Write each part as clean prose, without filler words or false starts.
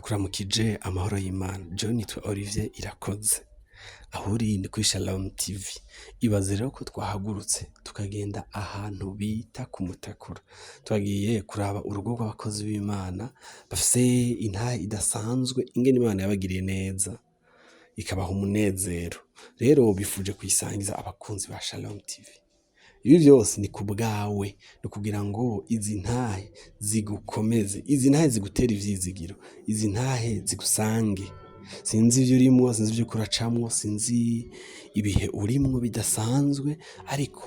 Ndakuramukije amahoro y'Imana. Jewe nitwa Olivier Irakoze. Aho uri ni kuri Shalom TV. Ibaze rero ko twahagurutse tukagenda ahantu bita ku Mutakura. Twagiye kuraba urugo rw'abakozi b'Imana bafise intahe idasanzwe, ingene Imana yabagiriye neza ikabaha umunezero. Rero bifuje kuyisangiza abakunzi ba Shalom TV. Ibi vyose ni ku bwawe, ni kugira ngo izi ntahe zigukomeze, izi ntahe zigutere ivyizigiro, izi ntahe zigusange. Sinzi ivyo urimwo, sinzi ivyo uriko uracamwo, sinzi ibihe urimwo bidasanzwe, ariko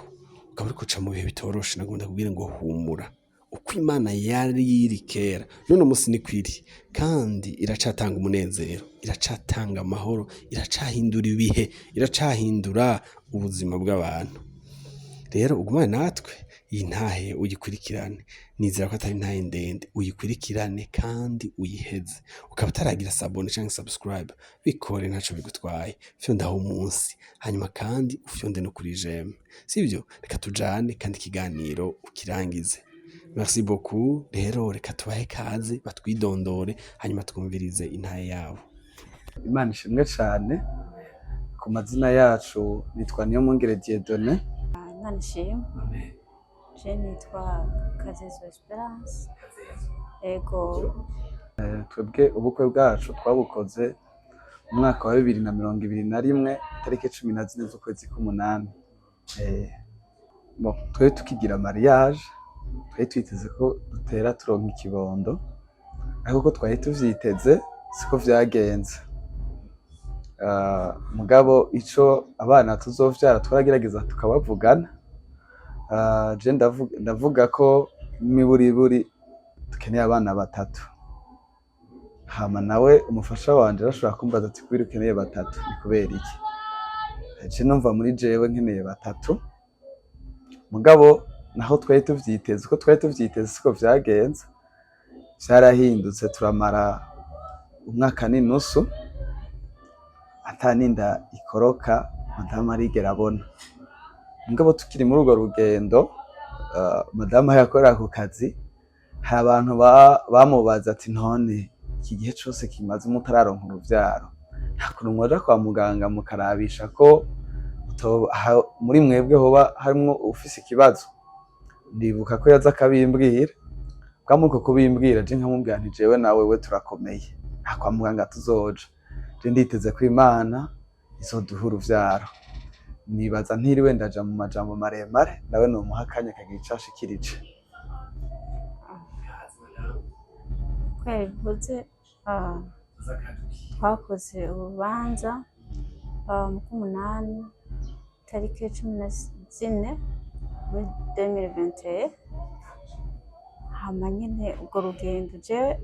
ukaba uriko uca mu bihe bitoroshe. Nagomba ndakubwire ngo humura. Uko Imana yari iri kera, n'uno musi niko iri, kandi iracatanga umunezero, iracatanga amahoro, iracahindura ibihe, iracahindura ubuzima bw'abantu. Rero ugumane natwe iyi ntahe uyikurikirane, nizera ko atari intahe ndende, uyikurikirane kandi uyiheze. Ukaba utaragira s'abonner canke subscribe, bikore, ntaco bigutwaye, fyonda aho munsi, hanyuma kandi ufyonde no kuri j'aime, sivyo? Reka tujane kandi ikiganiro ukirangize. Merci beaucoup. Rero reka tubahe kaze batwidondore, hanyuma twumvirize intahe yabo. Imana ishimwe cane. Ku mazina yacu nitwa Niyomwungere Dieudonné. Imana ishimwe. Je nitwa Kazezo Esperance. Ego. Twebwe ubukwe bwacu twabukoze mu mwaka wa 2021, itariki 14 z'ukwezi k'umunani. Bon, twari tukigira mariage, twari twiteze ko dutera turonka ikibondo, ariko ko twari tuvyiteze siko vyagenze. Mugabo ico abana tuzovyara twaragerageza tukabavugana. Je ndavuga ko miburiburi dukeneye abana batatu. Hama nawe umufasha wanje arashobora kumbaza ati: "Kubera ukeneye batatu, ni kubera iki?" Je numva muri jewe nkeneye batatu, mugabo naho twari tuvyiteze, uko twari tuvyiteze siko vyagenze, vyarahindutse. Turamara umwaka n'inusu ata n'inda ikoroka madamu arigera abona. Mugabo tukiri muri urwo rugendo, madamu aho yakorera ku kazi, hari abantu bamubaza ati: "None iki gihe cose kimaze mutararonka uruvyaro, nta kuntu mwoja kwa muganga mukarabisha ko muri mwebwe hoba harimwo uwufise ikibazo?" Ndibuka ko yaza akabimbwira. Bwa muri uko kubimbwira, je nkamubwira nti: "Jewe na wewe turakomeye, nta kwa muganga tuzoja. Je nditeze ko Imana izoduha uruvyaro." Nibaza ntiriwe ndaja mu majambo maremare, nawe nomuha akanya akagira ico ashikirije. Uko yabivuze, twakoze urubanza mu kw'umunani, tariki 14 muri 2021. Hama nyene urwo rugendo, jewe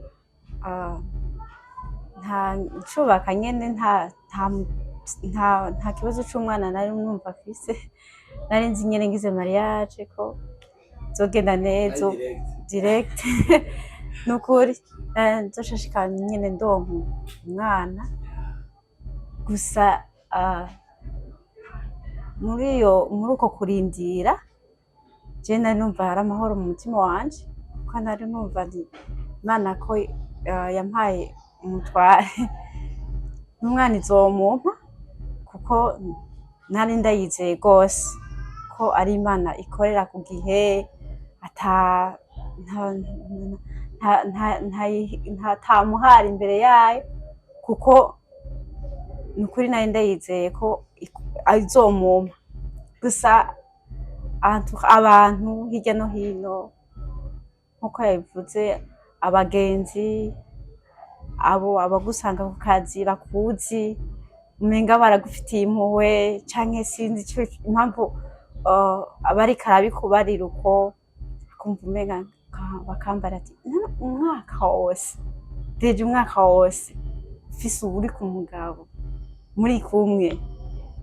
nta ncubaka nyene, nta kibazo c'umwana nari numva mfise. Nari nzi nyene ngize mariage ko bizogenda neza direct, nukuri nzoshishikara nyene ndonka umwana. Gusa muri uko kurindira, je nari numva hari amahoro mu mutima wanje, kuko nari numva nti Imana ko yampaye umutware, n'umwana izomumpa, kuko nari ndayizeye rwose ko ari Imana ikorera ku gihe, ata nta nta nta nta muhari imbere yayo, kuko nukuri nari ndayizeye ko izomumpa. Gusa abantu hirya no hino, nkuko yabivuze, abagenzi, abo abagusanga ku kazi bakuzi, umenga baragufitiye impuhwe canke sinzi ico impamvu, abariko arabikubarira uko, akumva umenga bakambara ati: "Umwaka wose, déjà umwaka wose ufise uri ku mugabo muri kumwe,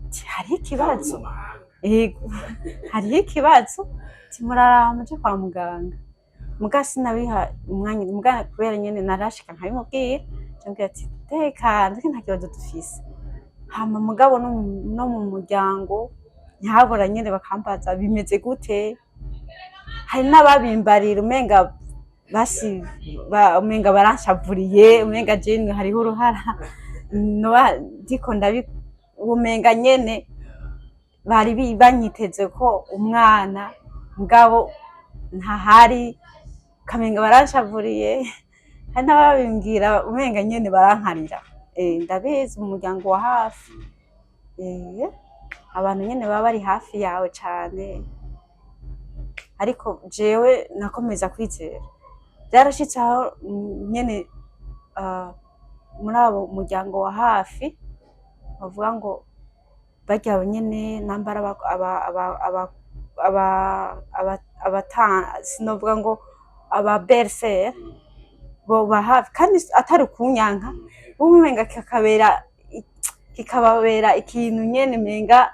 ati hariho ikibazo." Yego, hariho ikibazo, ati muraraba muje kwa muganga. Muga sinabiha umwanya, muga kubera nyene narashika nkabimubwira, camubwira ati: "Tekana, nta kibazo dufise." Hama mugabo no mu muryango ntihabura nyene bakambaza: "Bimeze gute?" Hari n'ababimbarira umenga Basi umenga baranshavuriye, umenga jewe hariho uruhara noba ndiko ndabi, umenga nyene bari banyiteze ko umwana, mugabo ntahari, ukamenga baranshavuriye. Hari n'ababimbwira umenga nyene barankarira. Ndabizi umuryango wa hafi, abantu nyene baba bari hafi yawe cane, ariko jewe nakomeza kwizera. Vyarashitse aho nyene muri abo muryango wa hafi bavuga ngo barya nyene nambara aba sinovuga ngo aba belle-sœur boba hafi, kandi atari kunyanka, umenga kikababera ikintu nyene, menga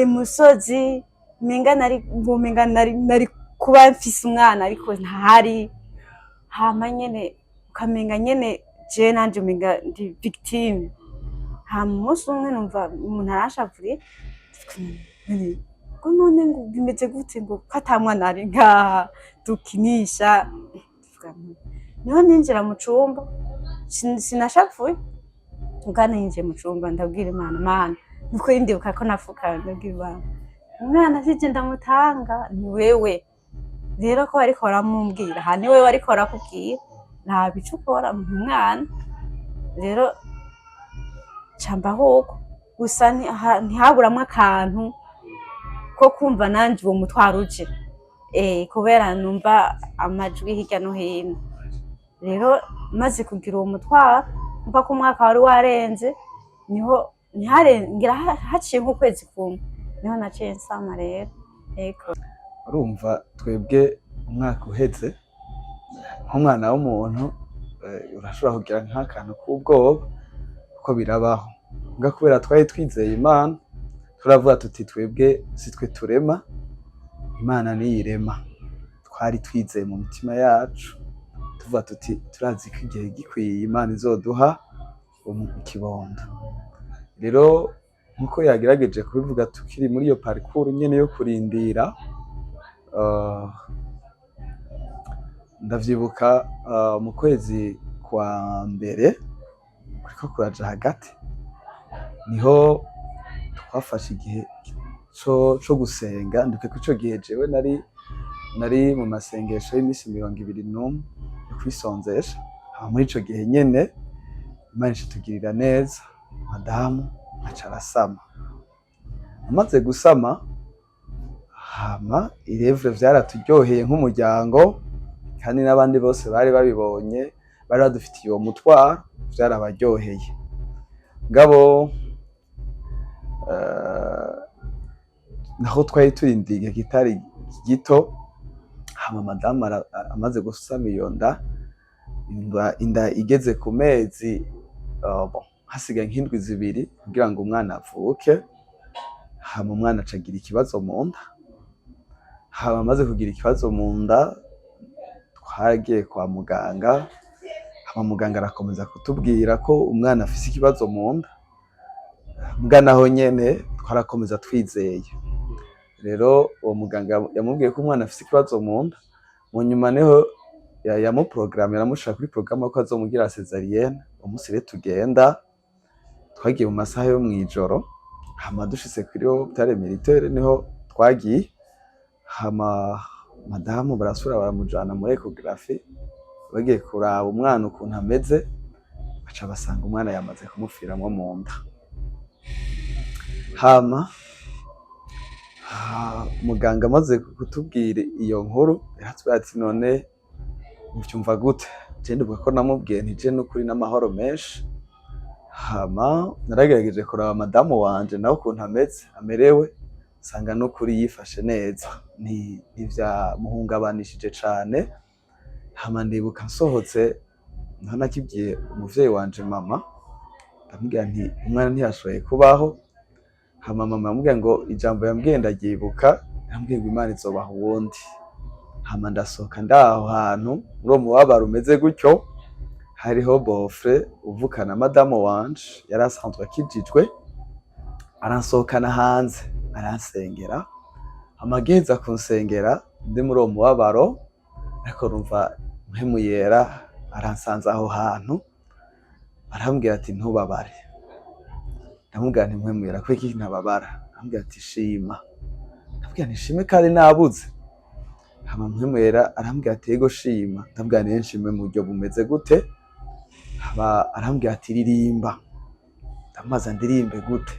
musozi, menga nari womenga nari kuba mfise umwana ariko ntahari. Hama nyene ukamenga nyene jewe nanje umenga ndi victime. Hama umunsi umwe numva umuntu aranshavuriye ngo none ngo bimeze gute, ngo ko ata mwana ari ngaha dukinisha? Niho ninjira mu cumba, sinashavuye ubwa ninjiye mu cumba, ndabwira Imana: "Mana, nukuri ndibuka ko nafukamye, ndabwira Imana: umwana sije ndamutanga, ni wewe rero ko bariko baramumbwira, ha ni wewe bariko barakubwira, nta bico ukora umwana." Rero ca mbaho uko gusa, ntihaburamwo akantu ko kumva nanje uwo mutwaro uje, kubera numva amajwi hirya no hino. Rero maze kugira uwo mutwaro, mva ko umwaka wari warenze, niho ngira haciye nk'ukwezi kumwe niho naciye nsama rero, ego. Urumva twebwe umwaka uheze, nk'umwana w'umuntu, urashobora kugira nk'akantu k'ubwoba kuko birabaho. Muga kubera twari twizeye Imana, turavuga tuti: "Twebwe si twe turema, Imana niyo irema." Twari twizeye mu mitima yacu, tuvuga tuti: "Turazi ko igihe gikwiye Imana izoduha ikibondo." Rero nkuko yagerageje kubivuga, tukiri muri iyo parcours nyene yo kurindira, ndavyibuka mu kwezi kwa mbere kuriko kuraja hagati, niho twafashe igihe co gusenga. Ndibuka ko ico gihe jewe nari mu masengesho y'imisi 21 yo kwisonzesha. Hama muri ico gihe nyene Imana ica itugirira neza, madamu aca arasama. Amaze gusama, hama irevure vyaraturyoheye nk'umuryango, kandi n'abandi bose bari babibonye, bari badufitiye uwo mutwaro, vyarabaryoheye. Ngabo naho twari turindiye igihe kitari gito, hama madamu amaze gusama iyo nda, inda igeze ku mezi, bon, hasigaye nk'indwi 2 kugira ngo umwana avuke, hama umwana aca agira ikibazo mu nda. Hama amaze kugira ikibazo mu nda, twaragiye kwa muganga, hama muganga arakomeza kutubwira ko umwana afise ikibazo mu nda. Mbwa naho nyene twarakomeza twizeye. Rero uwo muganga yamubwiye ko umwana afise ikibazo mu nda, mu nyuma niho yamuprogramye, aramushira kuri programme ko azomugira césarienne. Uwo musi rero tugenda, twagiye mu masaha yo mw'ijoro, hama dushitse kuri hôpital militaire niho twagiye, hama madamu barasubira baramujana muri échographie, bagiye kuraba umwana ukuntu ameze, baca basanga umwana yamaze kumupfiramwo mu nda. Hama muganga amaze kutubwira iyo nkuru, yaratubwiye ati: "None muvyumva gute?" Je ndibuka ko namubwiye nti: "Je nukuri n'amahoro menshi." Hama naragerageje kuraba madamu wanje nawe ukuntu ameze, amerewe, nsanga nukuri yifashe neza, ntivyamuhungabanishije cane. Hama ndibuka nsohotse, niho nakibwiye umuvyeyi wanje mama, ndamubwira nti: "Umwana ntiyashoboye kubaho." Hama mama yamubwiye ngo, ijambo yambwiye ndaryibuka, yambwiye ngo: "Imana izobaha uwundi." Hama ndasohoka ndaho hantu muri uwo mubabaro umeze gutyo, hariho beau-frère uvukana madamu wanje yari asanzwe akijijwe, aransohokana hanze aransengera. Hama agiheza kunsengera, ndi muri uwo mubabaro, ariko numva Mpwemu Yera aransanze aho hantu, arambwira ati ntubabare. Ndamubwira nti Mpwemu Yera, kubera iki ntababara? Arambwira ati shima. Ndamubwira nti shime kandi nabuze? Hama Mpwemu Yera arambwira ati ego shima. Ndamubwira nti nshime mu buryo bumeze gute? Hama arambwira ati ririmba. Ndamubaza ndirimbe gute?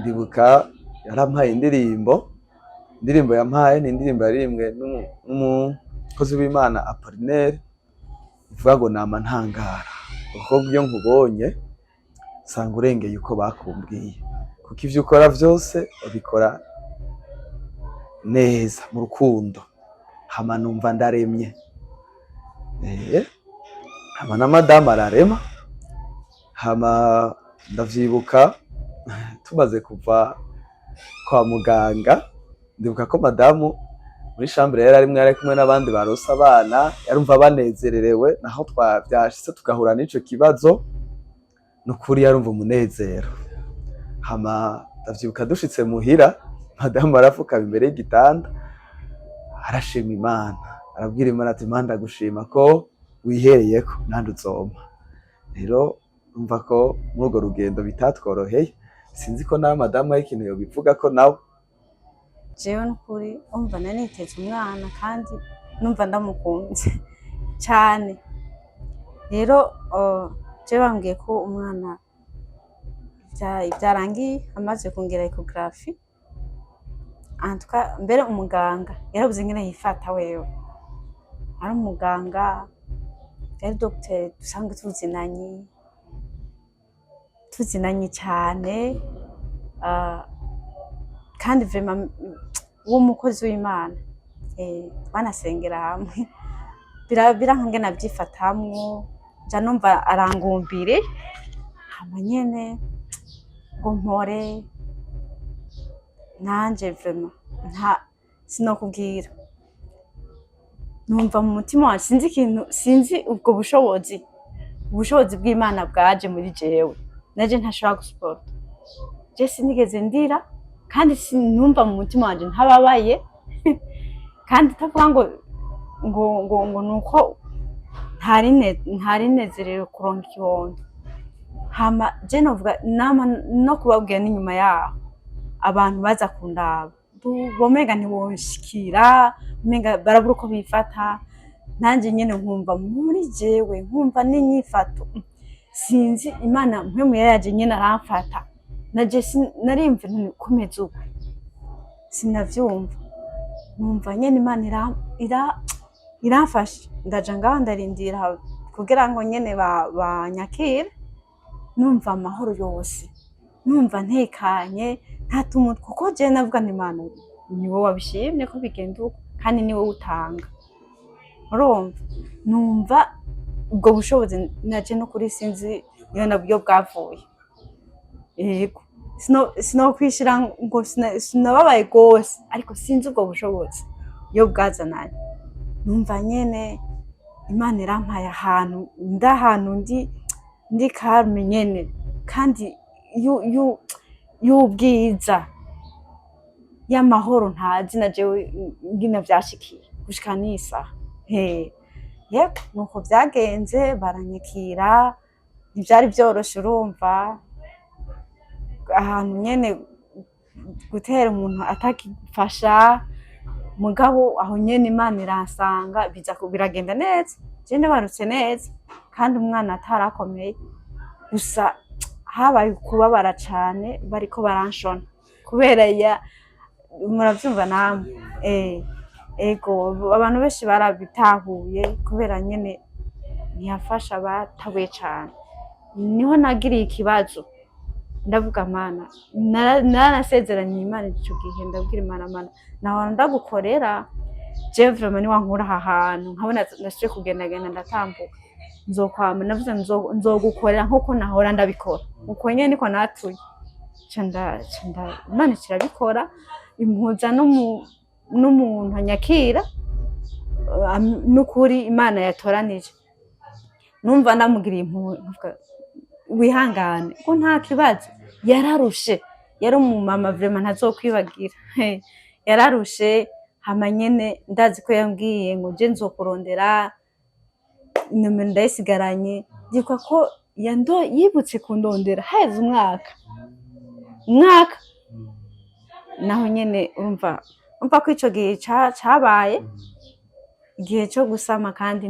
Ndibuka yarampaye indirimbo. Indirimbo yampaye ni indirimbo yaririmbwe n'umukozi w'Imana Apollinaire, ivuga ngo nama ntangara kuko iyo nkubonye usanga urengeye uko bakumbwiye, kuko ivyo ukora vyose ubikora neza mu rukundo. Hama numva ndaremye. Hama na madamu ararema. Hama ndavyibuka tumaze kuva kwa muganga, ndibuka ko madamu muri chambre yari arimwo, yari kumwe n'abandi baronse abana, yarumva banezererewe naho vyashitse tugahura n'ico kibazo. Nukuri yarumva umunezero. Hama ndavyibuka dushitse muhira, madamu arafukama imbere y'igitanda, arashima Imana, arabwira Imana ati Imana, ndagushima ko wihereyeko nandi uzompa. Rero urumva ko muri urwo rugendo bitatworoheye. Sinzi ko nawe madamu hari ikintu yobivuga ko nawe. Jewe nukuri umva nari niteze umwana kandi numva ndamukunze cane. Rero jewe bambwiye ko umwana vyarangiye amaze kungira échographie. En tout cas, mbere umuganga yarabuze ingene yifata. Wewe ari umuganga, yari dogiteri dusanzwe tuzinanye, tuzinanye cane, kandi vraiment w'umukozi w'Imana, twanasengera hamwe. Biranka ingene avyifatamwo, nja numva arangumbire. Hama nyene ngo mpore nanje vraiment nta sinokubwira, numva mu mutima wanje sinzi ikintu, sinzi ubwo bushobozi, ubushobozi bw'Imana bwaje muri jewe naje ntashobora gusuporta. Je sinigeze ndira kandi sinumva mu mutima wanje ntababaye, kandi utavuga ngo nuko ntari nezerewe kuronka ikibondo. Hama je novuga nama no kubabwira n'inyuma yaho abantu baza kundaba bomenga ntiwonshikira, umenga barabura uko bifata. Nanje nyene nkumva muri jewe, nkumva n'inyifato, sinzi. Imana Mpwemu yaje nyene aramfata, naje narimva nti komeza uko, sinavyumva. Numva nyene Imana iramfasha. Ndaja ngaho ndarindira kugira ngo nyene banyakire, numva amahoro yose, numva ntekanye, ntata umutwe, kuko jewe navuga nti Imana, ni wowe wabishimye ko bigenda uko kandi ni wowe utanga. Urumva, numva ubwo bushobozi naje no kuri sinzi iyo nabwo bwavuye. Yego, sinokwishira ngo sinababaye gose, ariko sinzi ubwo bushobozi iyo bwazananye. Numva nyene Imana irampaye ahantu, ndi ahantu ndi calme nyene kandi y'ubwiza, y'amahoro ntazi na jewe ingene vyashikiye gushika n'isaha. Yego, nuko vyagenze, baranyakira. Ntivyari vyoroshe, urumva ahantu nyene gutera umuntu atakifasha, mugabo aho nyene Imana iransanga, biza biragenda neza. Je ndabarutse neza kandi umwana atarakomeye, gusa habaye ukubabara cane bariko baranshona kubera ya muravyumva namwe. Ego, abantu benshi barabitahuye kubera nyene ntiyafasha, batabuye cane. Niho nagiriye ikibazo, ndavuga Mana, naranasezeranye Imana ico gihe, ndabwira Imana: Mana, nahora ndagukorera, jewe vraiment niwankura aha hantu nkabona ndasubiye kugendagenda ndatambuka, nzokwama navuze nzogukorera nkuko nahora ndabikora. Uko nyene niko natuye. Imana kirabikora, impuza n'umuntu anyakira, n'ukuri Imana yatoranije. Numva ndamugiriye impuhwe, nkavuga wihangane ko nta kibazo. Yararushe, yari umumama vraiment ntazokwibagira. Yararushe. Hama nyene ndazi ko yambwiye ngo je nzokurondera, inomero ndayisigaranye. Ndibuka ko yibutse kundondera haheze umwaka, umwaka naho nyene. Urumva ko ico gihe cabaye igihe co gusama, kandi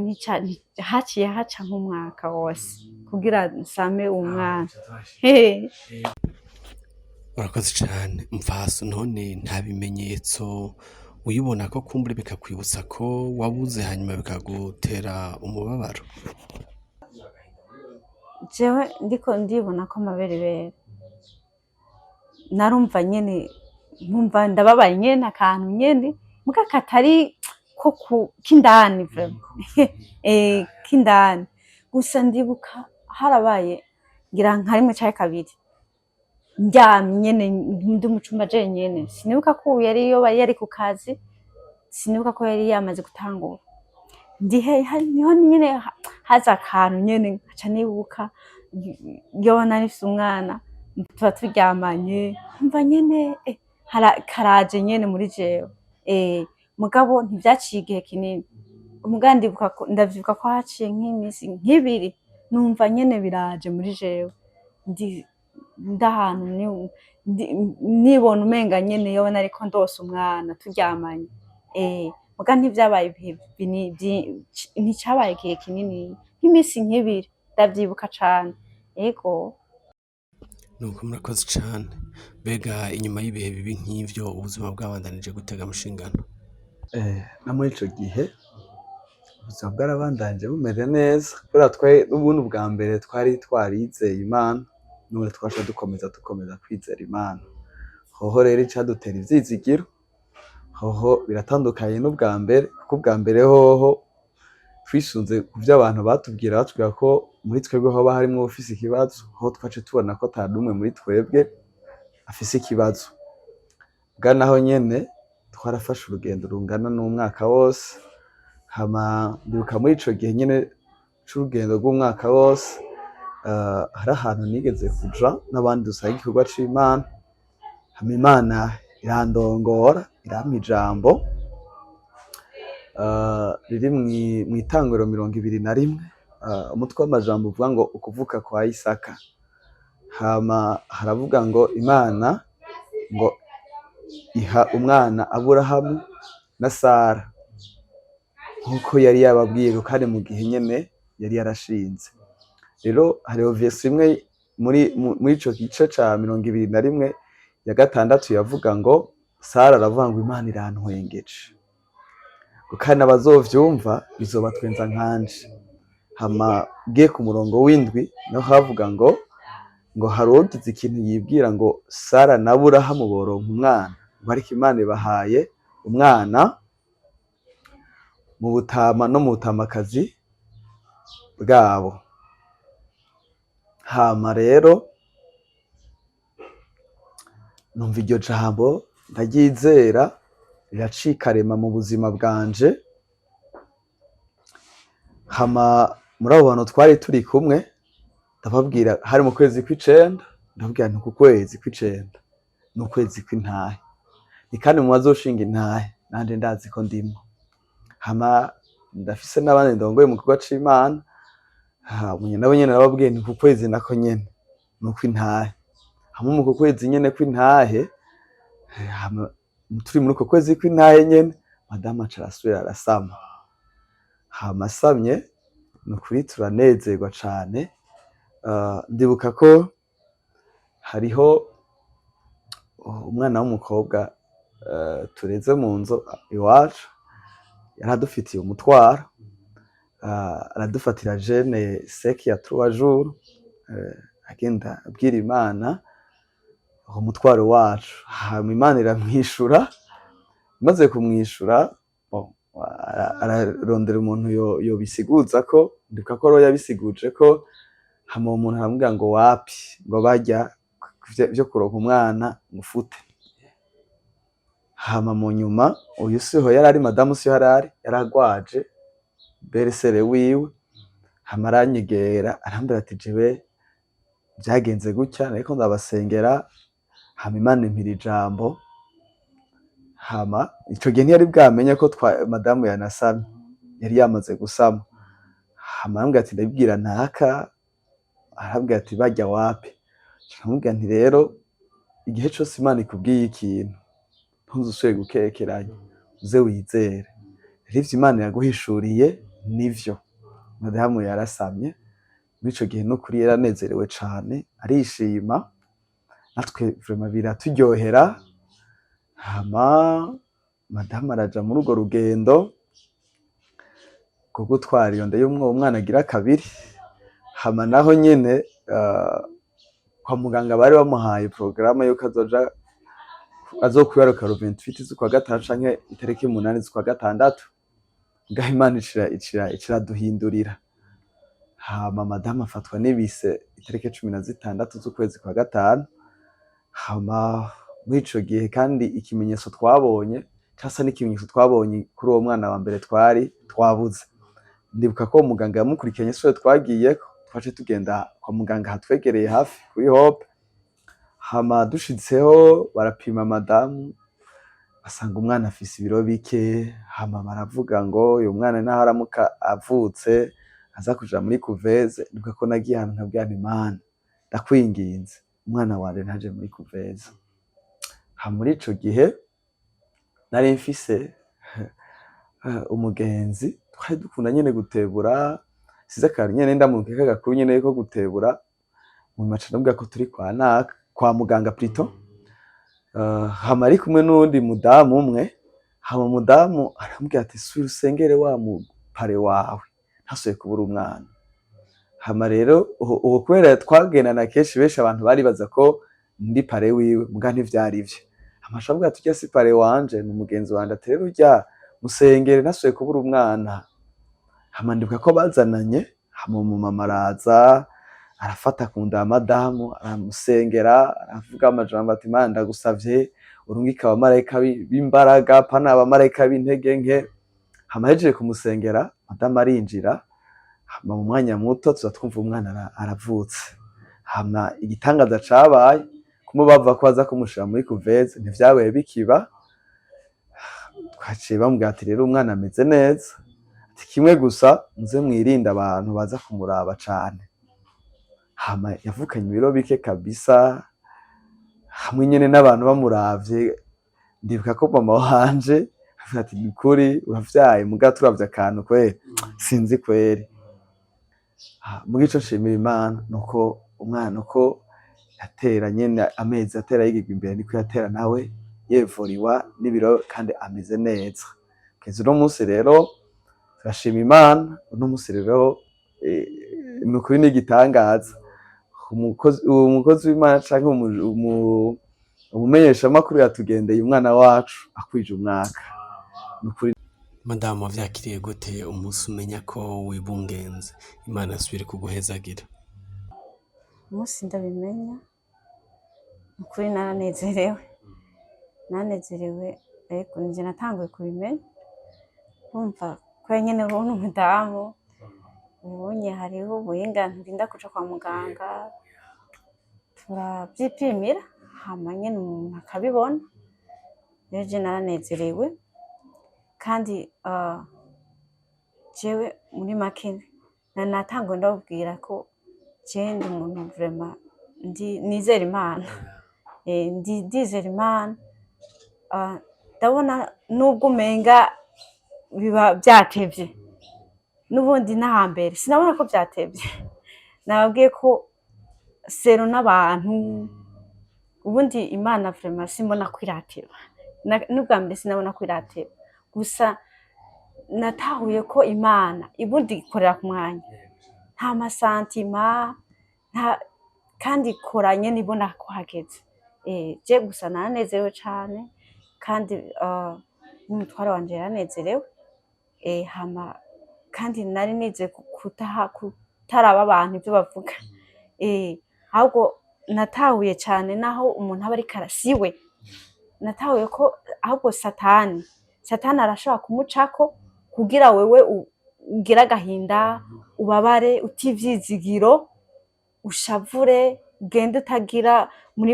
haciye haca nk'umwaka wose kugira nsame uwo mwana. Urakoze cane, mfaso. None nta bimenyetso uyibona ko kumbure bikakwibutsa ko wabuze, hanyuma bikagutera umubabaro? Jewe ndiko ndibona ko amaberebere, narumva nyene nkumva ndababaye nyene, akantu nyene muga katari ko k'indani vraiment, k'indani gusa. Ndibuka harabaye ngira nka rimwe canke kabiri ndyamye nyene, ndi mu cumba jenyene. Sinibuka ko ubu yari yoba yari ku kazi, sinibuka ko yari yamaze gutangura. Ndihe niho nyene haza akantu nyene nkaca nibuka yoba nari mfise umwana tuba turyamanye, nkumva nyene karaje nyene muri jewe. Mugabo ntivyaciye igihe kinini. Muga ndibuka ko, ndavyibuka ko haciye nk'imisi nk'ibiri numva nyene biraje muri jewe, ndi ndahantu nibona umenga nyene yoba nariko ndonsa umwana turyamanye. Muga ntivyabaye ibihe nticabaye igihe kinini, nk'imisi nk'ibiri, ndavyibuka cane, ego. Nuko murakoze cane. Mbega inyuma y'ibihe bibi nk'ivyo, ubuzima bwabandanije gutega mushingano? No muri ico gihe ubuzima bwarabandanije bumeze neza, kubera twe n'ubundi ubwa mbere twari twarizeye Imana, n'ubundi twaca dukomeza kwizera Imana. Hoho rero icadutera ivyizigiro hoho biratandukanye n'ubwa mbere, kuko ubwa mbere hoho twisunze kuvyo abantu batubwira, batubwira ko muri twebwe hoba harimwo uwufise ikibazo. Hoho twaca tubona ko ata n'umwe muri twebwe afise ikibazo. Bwa naho nyene twarafashe urugendo rungana n'umwaka wose. Hama ndibuka muri ico gihe nyene c'urugendo rw'umwaka wose, hari ahantu nigeze kuja n'abandi dusanga igikorwa c'Imana. Hama Imana irandongora, irampa ijambo riri mw'itanguriro 21, umutwe w'amajambo uvuga ngo ukuvuka kwa Isaka. Hama haravuga ngo Imana ngo iha umwana Aburahamu na Sara nkuko yari yababwiye, kandi mu gihe nyene yari yarashinze. Rero hariho verse imwe muri ico gice ca 21 ya 6 yavuga ngo Sara aravuga ngo Imana irantwengeje, ngo kandi abazovyumva bizobatwenza nkanje. Hama ugiye ku murongo w'7 naho havuga ngo hari uwogize ikintu yibwira ngo Sara na Aburahamu boronka umwana, ngo ariko Imana ibahaye umwana mu butama no mu butamakazi bwabo. Hama rero numva iryo jambo ndaryizera, riracika rema mu buzima bwanje. Hama muri abo bantu twari turi kumwe ndababwira, hari mu kwezi kw'icenda, ndababwira nti uku kwezi kw'icenda ni ukwezi kw'intahe, ni kandi mu bazoshinga intahe nanje ndazi ko ndimwo. Hama ndafise n'abandi ndongoye mu gikorwa c'Imana, nabo nyene nababwiye nti uku kwezi nako nyene ni ukw'intahe. Hamwe mu ku kwezi nyene kw'intahe, hama turi muri uko kwezi kw'intahe nyene, madamu aca arasubira arasama. Hama asamye, ni ukuri turanezerwa cane. Ndibuka ko hariho umwana w'umukobwa tureze mu nzu iwacu, yaradufitiye umutwaro, aradufatira jeûne sec ya 3 jours, agenda abwira Imana uwo mutwaro wacu. Hama Imana iramwishura. Imaze kumwishura, bon, ararondera umuntu yobisiguza ko, ndibuka ko ariwe yabisiguje ko. Hama uwo muntu aramubwira ngo wapi, ngo barya vyo kuronka umwana ngo ufute. Hama mu nyuma uyu siho yarari, madamu siho yarari, yaragwaje belle-sœur wiwe. Hama aranyegera arambwira ati jewe vyagenze gutya, nariko ndabasengera, hama Imana impira ijambo. Hama ico gihe ntiyari bwamenye ko madamu yanasamye, yari yamaze gusama. Hama arambwira ati ndabibwira ntaka, arambwira ati barya wapi. Ndamubwira nti rero igihe cose Imana ikubwiye ikintu ntuzusubire gukekeranya, uze wizere. Rero ivyo Imana yaguhishuriye nivyo. Madamu yarasamye muri ico gihe, nukuri yaranezerewe cane, arishima, natwe vraiment biraturyohera. Hama madamu araja muri urwo rugendo rwo gutwara iyo nda y'umwo mwana agira kabiri. Hama naho nyene kwa muganga bari bamuhaye porogaramu yuko azoja azokwibaruka le 28 z'ukwa gatanu canke itariki 8 z'ukwa gatandatu. Ngaho Imana iciraduhindurira. Hama madamu afatwa n'ibise itariki 16 z'ukwezi kwa gatanu. Hama muri ico gihe kandi ikimenyetso twabonye casa n'ikimenyetso twabonye kuri uwo mwana wa mbere twari twabuze. Ndibuka ko muganga yamukurikiranye, siwe twagiyeko, twace tugenda kwa muganga hatwegereye hafi kuri Hope. Hama dushitseho barapima madamu, basanga umwana afise ibiro bike. Hama baravuga ngo uyu mwana naho aramuka avutse aza kuja muri couveuse. Ndibuka ko nagiye ahantu nkabwira nti: "Mana, ndakwinginze, umwana wanje ntaje muri couveuse." Hama muri ico gihe nari mfise umugenzi twari dukunda nyene gutebura, size akantu nyene ndamurungikako agakuru nyene ko gutebura. Munyuma aca ndamubwira ko turi kwa naka, kwa muganga plutôt. Hama ari kumwe n'uwundi mudamu umwe. Hama umudamu aramubwira ati: "Subira usengere wa mupare wawe ntasubiye kubura umwana." Hama rero uwo kubera twagendana kenshi, benshi abantu baribaza ko ndi parrain wiwe, muga ntivyari vyo. Hama aca aramubwira ati: "Urya si parrain wanje, ni umugenzi wanje." Ati: "Rero urya musengere ntasubiye kubura umwana." Hama ndibuka ko bazananye. Hama umumama araza arafata ku nda ya madamu, aramusengera, aravuga amajambo ati: "Mana, ndagusavye urungike abamarayika b'imbaraga, pana abamarayika b'intege nke." Hama ahejeje kumusengera, madamu arinjira. Hama mu mwanya muto tuza twumva umwana aravutse. Hama igitangaza cabaye, kumwe bavuga ko baza kumushira muri couveuse, ntivyabaye bikiba. Twaciye bamubwira ati: "Rero umwana ameze neza," ati: "Kimwe gusa, muze mwirinde abantu baza kumuraba cane." Hama yavukanye ibiro bike kabisa, hamwe nyene n'abantu bamuravye. Ndibuka ko mama wanje avuga ati: "Nukuri uravyaye, muga turavye akantu kweri sinzi kweri." Muga ico nshimira Imana nuko umwana uko yatera nyene amezi atera yigirwa imbere, niko yatera nawe yevuriwa n'ibiro kandi ameze neza kugeza uno munsi. Rero turashima Imana. Uno munsi rero nukuri n'igitangaza. Umukozi w'Imana canke umumenyeshamakuru yatugendeye umwana wacu akwije umwaka, nukuri. Madamu, wavyakiriye gute umunsi umenya ko wibungenze? Imana asubire kuguhezagira. Umunsi ndabimenya, nukuri naranezerewe, naranezerewe. Ariko nije natanguye kubimenya, urumva kubera nyene ubona umudamu ubonye hariho ubuhinga, nturinda kuja kwa muganga, turavyipimira, hama nyene umuntu akabibona. Rero je naranezerewe kandi jewe muri make natanguye ndababwira ko je ndi umuntu vraiment ndi nizera Imana. Ndizera Imana. Ndabona nubwo umenga biba vyatevye, n'ubundi n'ahambere sinabona ko vyatevye. Nababwiye ko sero n'abantu ubundi Imana vraiment simbona ko irateba. N'ubwa mbere sinabona ko irateba, gusa natahuye ko Imana ibundi ikorera ku mwanya, nta ma sentiments, nta kandi ikora nyene ibona ko hageze. Je gusa naranezerewe cane kandi n'umutware wanje yaranezerewe. Hama kandi nari nize kutaraba abantu ivyo bavuga, ahubwo natahuye cane naho umuntu aba ariko siwe natahuye ko ahubwo satani arashobora kumucako kugira wewe ugire agahinda, ubabare, ute ivyizigiro, ushavure, ugende utagira muri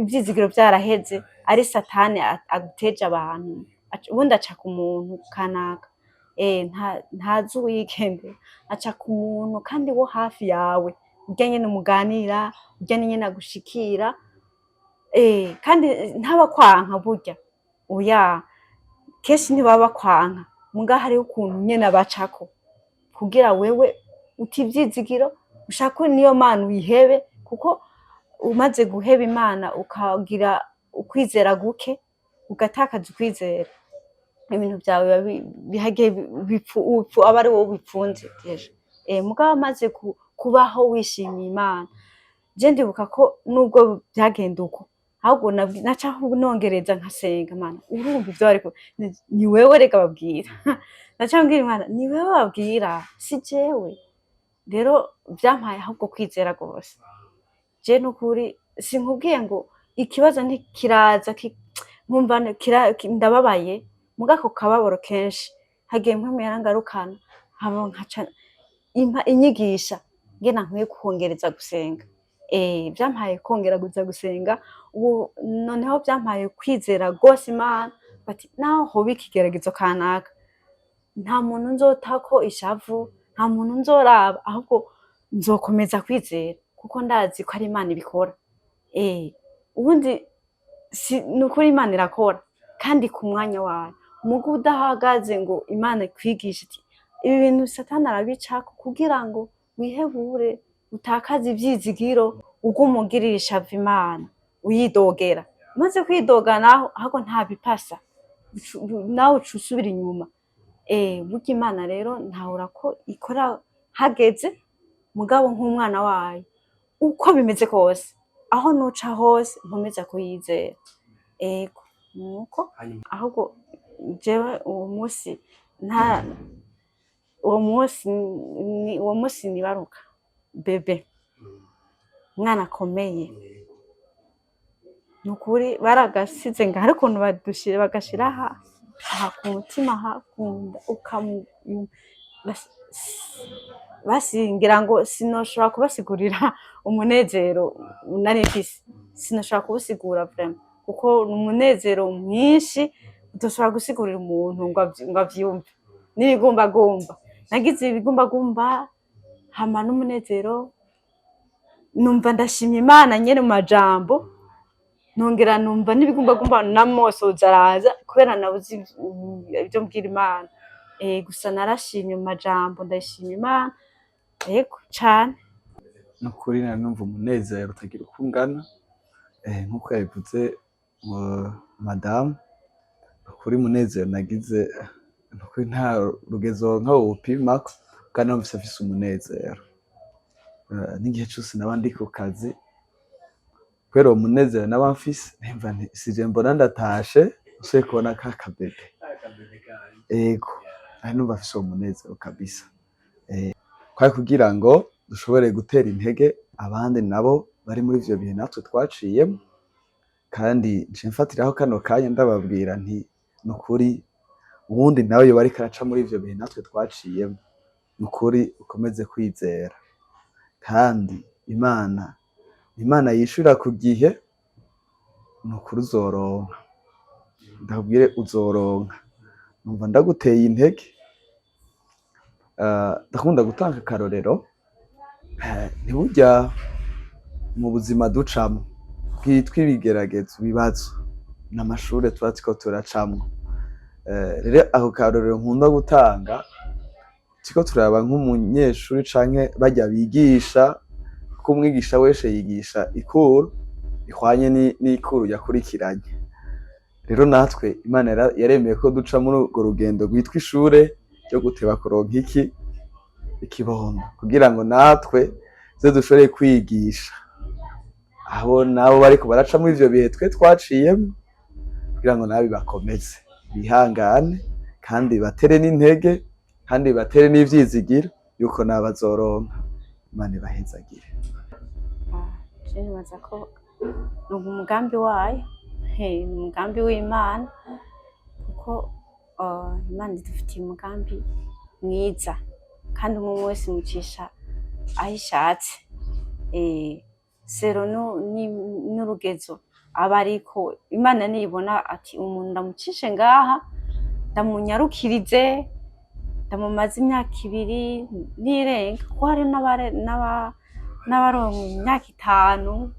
ivyizigiro vyaraheze. Ari Satani aguteje abantu. Ubundi aca ku muntu kanaka. Ntazi uwigendera, aca ku muntu kandi wo hafi yawe, urya nyene muganira, urya nyene agushikira, kandi ntabakwanka burya, oya, kenshi ntibaba bakwanka, muga hariho ukuntu nyene abacako kugira wewe uta ivyizigiro, ushake niyo Mana uyihebe, kuko umaze guheba Imana ukagira ukwizera guke, ugatakaza ukwizera, ibintu vyawe biba bihagiye aba ari wowe ubipfunze déjà. Mugabo amaze kubaho wishimiye Imana, je ndibuka ko nubwo vyagenda uko, ahubwo naca nongereza nkasenga: "Mana, urumva ivyo bariko, ni wewe rega babwira." Naca mbwira Imana: "Ni wewe babwira, si jewe." Rero vyampaye ahubwo kwizera gose. Je nukuri sinkubwiye ngo ikibazo ntikiraza, nkumva ndababaye, muga ako kababaro kenshi hagiye Mpwemu yarangarukana, hama nkaca impa inyigisha ngena nkwiye kongereza gusenga. Vyampaye kongera kuza gusenga. Ubu noneho vyampaye kwizera gose Imana, bati naho hoba ikigeragezo kanaka, nta muntu nzotako ishavu, nta muntu nzoraba, ahubwo nzokomeza kwizera kuko ndazi ko ari Imana ibikora. Ubundi si nukuri, Imana irakora kandi ku mwanya wayo. Muga udahagaze ngo Imana ikwigishe iti ibi bintu Satani arabicako kugira ngo wihebure, utakaze ivyizigiro, ugume ugirira ishavu Imana, uyidogera. Umaze kwidoga naho ahubwo ntabipasa, nawe uca usubira inyuma. Burya Imana rero ntahura ko ikora hageze, mugabo nk'umwana wayo, uko bimeze kose, aho nuca hose, nkomeza kuyizera. Ego, nuko. Ahubwo jewe uwo munsi, nta uwo munsi uwo munsi nibaruka bébé, umwana akomeye, nukuri baragasize nga hari ukuntu badushira, bagashira aha aha ku mutima, hakunda ukamu basingira ngo sinoshobora kubasigurira umunezero nari mfise, sinoshobora kuwusigura vraiment, kuko ni umunezero mwinshi utoshobora gusigurira umuntu ngo avyumve. N'ibigumbagumba, nagize ibigumbagumba, hama n'umunezero, numva ndashimye Imana nyene mu majambo, nongera numva n'ibigumbagumba n'amosozi araza kubera nabuze ivyo mbwira Imana. Gusa narashimye mu majambo, ndayishima Imana, yego cane. Nukuri nari numva umunezero utagira uko ungana. Nkuko yabivuze madamu, nukuri umunezero nagize, nukuri nta rugezo nkawupimako, kandi numvise afise umunezero. N'igihe cose naba ndi ku kazi, kubera uwo munezero naba mfise, nimva nti sije mbona ndatashe nsubiye kubona ka kabébé. Ego, nari numva afise uwo munezero kabisa. Kwari kugira ngo dushobore gutera intege abandi nabo bari muri ivyo bihe natwe twaciyemo. Kandi nce mfatiraho kano kanya ndababwira nti nukuri uwundi nawe yoba ariko araca muri ivyo bihe natwe twaciyemo, nukuri ukomeze kwizera, kandi Imana yishura ku gihe. Nukuri uzoronka, ndakubwire, uzoronka. Numva ndaguteye intege. Ndakunda gutanga akarorero. Ntiburya mu buzima ducamwo bwitwa ibigeragezo, ibibazo n'amashure tuba turiko turacamwo. Rero ako karorero nkunda gutanga, turiko turaba nk'umunyeshuri canke barya bigisha, kuko umwigisha wese yigisha icours ihwanye n'icours yakurikiranye. Rero natwe Imana yaremeye ko duca muri urwo rugendo rwitwa ishure ryo guteba kuronka iki ikibondo, kugira ngo natwe tuze dushobore kwigisha abo nabo bariko baraca muri ivyo bihe twe twaciyemwo, kugira ngo nabo bibakomeze, bihangane, kandi batere n'intege, kandi batere n'ivyizigiro yuko nabo bazoronka. Imana ibahezagire. Je nibaza ko ni umugambi wayo, ni umugambi w'Imana, kuko Imana idufitiye umugambi mwiza, kandi umwe wese imucisha aho ishatse, selon n'urugezo. Aba ariko Imana niyibona ati umuntu ndamucishe ngaha, ndamunyarukirize, ndamumaze imyaka 2 n'irenga, kuko hari n'abaronka imyaka 5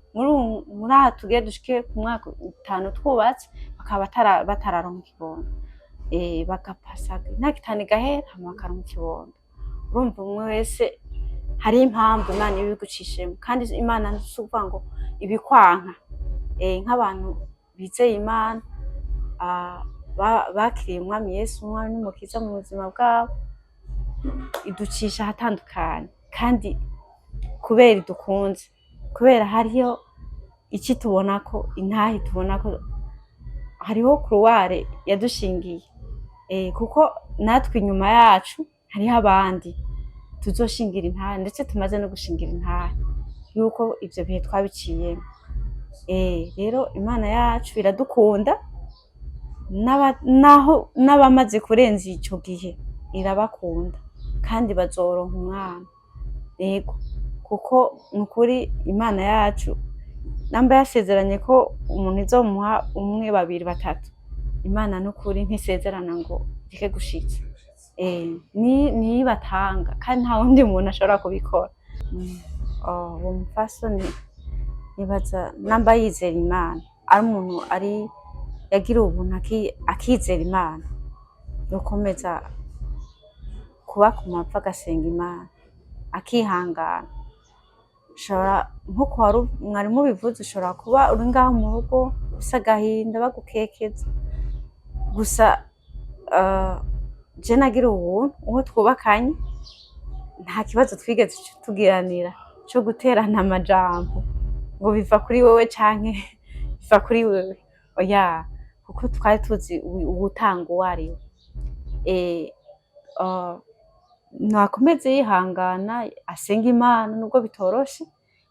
muri aha tugiye dushike ku mwaka 5 twubatse, bakaba batararonka ikibondo, bagapasa imyaka 5 igahera, hama bakaronka ikibondo. Urumva umwe wese hari impamvu Imana iba ibigucishijemo, kandi Imana si ukuvuga ngo ibikwanka. Nk'abantu bizeye Imana, bakiriye Umwami Yesu Umwami n'Umukiza mu buzima bwabo, iducisha ahatandukanye, kandi kubera idukunze, kubera hariho ici tubonako, intahe tubonako, hariho couloir yadushingiye, kuko natwe inyuma yacu hariho abandi tuzoshingira intahe, ndetse tumaze no gushingira intahe yuko ivyo bihe twabiciyemo. Rero Imana yacu iradukunda, naho n'abamaze kurenza ico gihe irabakunda, kandi bazoronka umwana. Yego, kuko nukuri Imana yacu namba yasezeranye ko umuntu izomuha umwe, babiri, batatu, Imana nukuri ntisezerana ngo ireke gushitsa. Niyo ibatanga, kandi nta wundi muntu ashobora kubikora. Uwo mupfasoni nibaza namba yizera Imana, ari umuntu ari yagira ubuntu akizera Imana, yokomeza kuba ku mavi agasenga Imana, akihangana. Ushobora, nkuko mwari mubivuze, ushobora kuba uri ngaho mu rugo ufise agahinda bagukekeza gusa. Je nagira ubuntu, uwo twubakanye nta kibazo twigeze tugiranira co guterana amajambo ngo biva kuri wewe canke biva kuri wewe, oya, kuko twari tuzi uwutanga uwo ari we. Nakomeze yihangana, asenge Imana nubwo bitoroshe,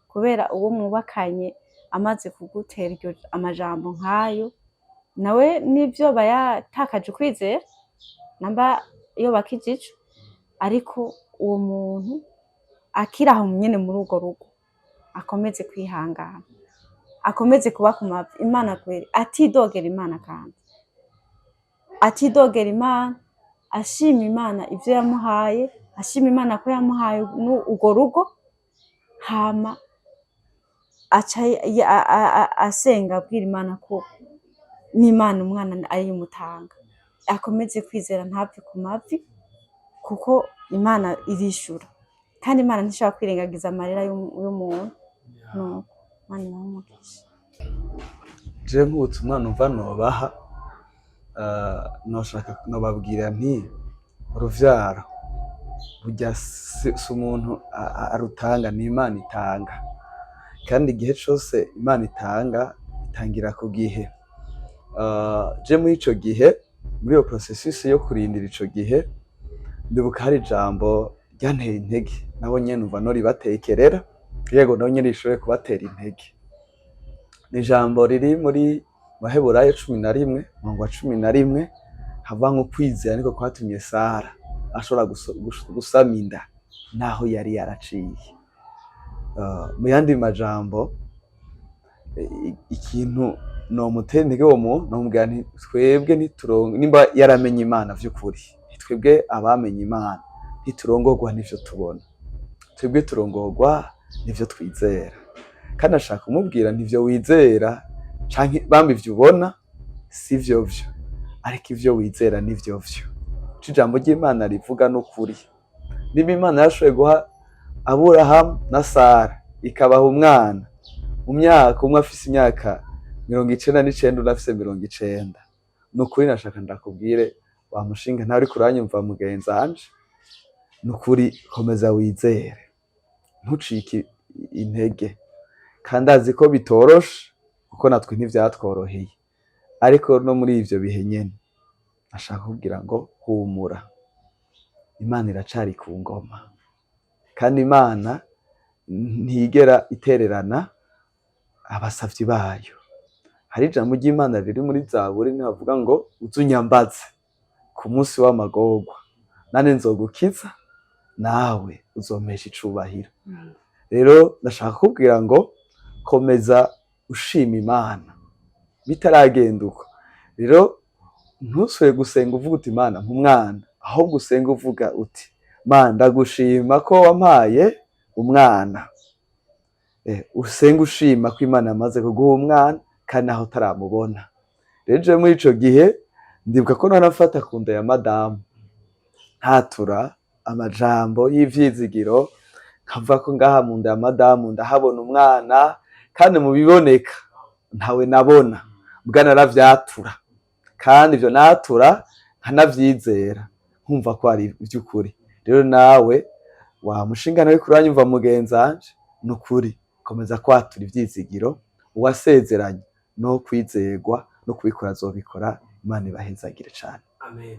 kubera uwo mwubakanye amaze kugutera iryo amajambo nk'ayo, nawe nivyo aba yatakaje ukwizera namba yoba akijijwe, ariko uwo muntu akiri aho nyene muri urwo rugo akomeze kwihangana, akomeze kuba ku mavi Imana kweri, atidogera Imana, kandi atidogera Imana, ashima Imana ivyo yamuhaye, ashima Imana ko yamuhaye urwo rugo, hama aca asenga abwira Imana ko n'Imana umwana ariyo imutanga. Akomeze kwizera, ntave ku mavi, kuko Imana irishura, kandi Imana ntishobora kwirengagiza amarira y'umuntu. Nuko Imana ibahe umugisha. Je nk'ubutumwa numva nobaha, noshaka nobabwira nti uruvyaro burya si umuntu arutanga, ni Imana itanga, kandi igihe cose Imana itanga, itangira ku gihe. Je muri ico gihe, muri iyo processus yo kurindira ico gihe, ndibuka hari ijambo ryanteye intege, nabo nyene numva noribatekerera, yego, nabo nyene rishobore kubatera intege. Ni ijambo riri muri Baheburayo 11, umurongo wa 11, havuga ngo kwizera niko kwatumye Sara ashobora gusama inda naho yari yaraciye. Mu yandi majambo, ikintu nomutera intege uwo muntu, nomubwira nti twebwe ntiturongo, nimba yaramenye Imana vy'ukuri, twebwe abamenye Imana ntiturongorwa n'ivyo tubona, twebwe turongorwa n'ivyo twizera. Kandi ashaka kumubwira nti ivyo wizera canke bamba ivyo ubona sivyo vyo, ariko ivyo wizera nivyo vyo. Ico ijambo ry'Imana rivuga n'ukuri. Niba Imana yashoboye guha Aburahamu na Sara, ikabaha umwana mu myaka, umwe afise imyaka 99, undi afise 90, ni ukuri nashaka ndakubwire wa mushinga ntawe uriko uranyumva, mugenzi wanje, ni ukuri komeza wizere, ntucike intege. Kandi azi ko bitoroshe, kuko natwe ntivyatworoheye, ariko no muri ivyo bihe nyene ashaka kubwira ngo humura, Imana iracari ku ngoma, kandi Imana ntigera itererana abasavyi bayo. Hari ijambo ry'Imana riri muri Zaburi, niho havuga ngo uze unyambaze ku munsi w'amagorwa, nane nzogukiza, nawe uzompesha icubahiro. Rero ndashaka kukubwira ngo komeza ushima Imana. Bitaragenda uko rero, ntusubire gusenga uvuga uti: "Mana, nk'umwana", ahubwo usenga uvuga uti: "Mana, ndagushima ko wampaye umwana." Usenga ushima ko Imana yamaze kuguha umwana kandi naho utaramubona. Rero jewe muri ico gihe ndibuka ko narafata ku nda ya madamu, nkatura amajambo y'ivyizigiro, nkavuga ko ngaha mu nda ya madamu ndahabona umwana, kandi mu biboneka ntawe nabona, mbwa naravyatura, kandi ivyo natura nkanavyizera, nkumva ko ari ivy'ukuri. Rero nawe wa mushingano uriko uranyumva, mugenzanje, nukuri komeza kwatura ivyizigiro. Uwasezeranye no kwizerwa no kubikora azobikora. Imana ibahezagire cane. Amen.